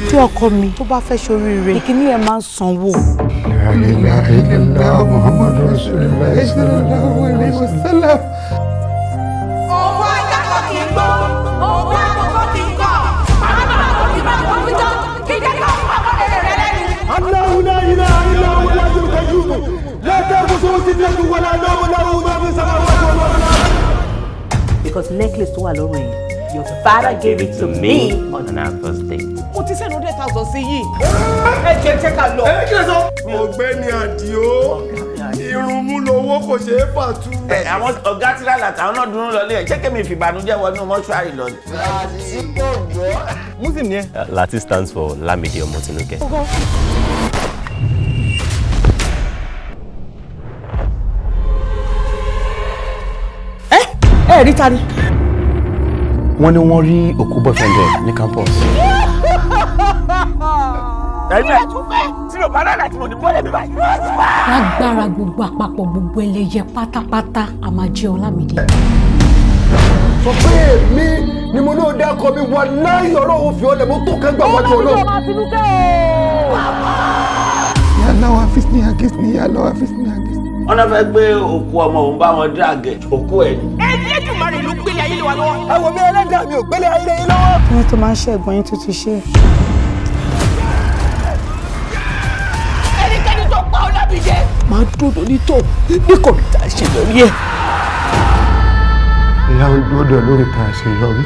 Tí ọkọ mi tó bá fẹ́ ṣoríire, ìkíní ẹ̀ máa ń sanwó. La ilaha illallah Muhammadu Rasulullah sallallahu alaihi wasallam. Òwò ajákọ̀ kì í gbó, òwò àkókò kì í kọ̀. Pàápàá kò kí bá wọn wíjọ́, kí jẹ́ ká pàpọ̀ rẹ̀ rẹ̀ lẹ́nu. الله لا إله إلا هو الحي القيوم لا تأخذه سنة ولا نوم له ما في السماوات وما في الأرض. Because necklace tó wà lọ́rùn ẹ̀yìn, your father gave it to me on our first date. Mo ti send 100,000 sí yìí. Ẹ jẹ́ jẹ́ ká lọ. Ọ̀gbẹ́ni Àdìó, irun mú lowó kò ṣeé fàtú. Ẹ àwọn ọ̀gá tíra làtàwọn náà dúró lọlé ẹ̀, ṣé kémi fìbànújẹ́ wọnú mọ́ṣúárì lọ ni? Muslim ni ẹ. Lati stands for Lamide Omotinuke. Ẹ ẹ rí ta ni? Wọ́n ní wọ́n rí òkú boyfriend ẹ̀ ní campus. Ẹ̀yin ẹ̀ tí mo bá rárá tí mo ní bọ́lẹ̀ mi báyìí. Lágbára gbogbo àpapọ̀ gbogbo ẹlẹ́yẹ pátápátá, a máa jẹ́ Ọlámídé. Sọ pé èmi ni mo náà dákọ mi wà láyé, Ọlọ́run fi ọlẹ̀ mo tó kẹ́gbà wájú Ọlọ́run. Ya Allah afisni agisni, ya Allah afisni agisni. Wọ́n náà fẹ́ gbé òkú ọmọ òun bá wọn dàgẹ̀ òkú ẹ̀ ni. Ẹlẹ́dùmarè ló gbélé ayé lé wa lọ́wọ́. Ẹ wò mí, ẹlẹ́dàá mi ò gbélé ayé lẹ́yìn lọ́wọ́. Kí wọ́n tó máa ń ṣẹ̀gbọ́n yín tó ti ṣe. Ẹnikẹ́ni tó pa Ọlámídé. Máa dúró ní tó ní kọ̀m̀pútà ṣe lórí ẹ̀. Ìyá ń gbọ́dọ̀ lórí ta àṣeyọrí.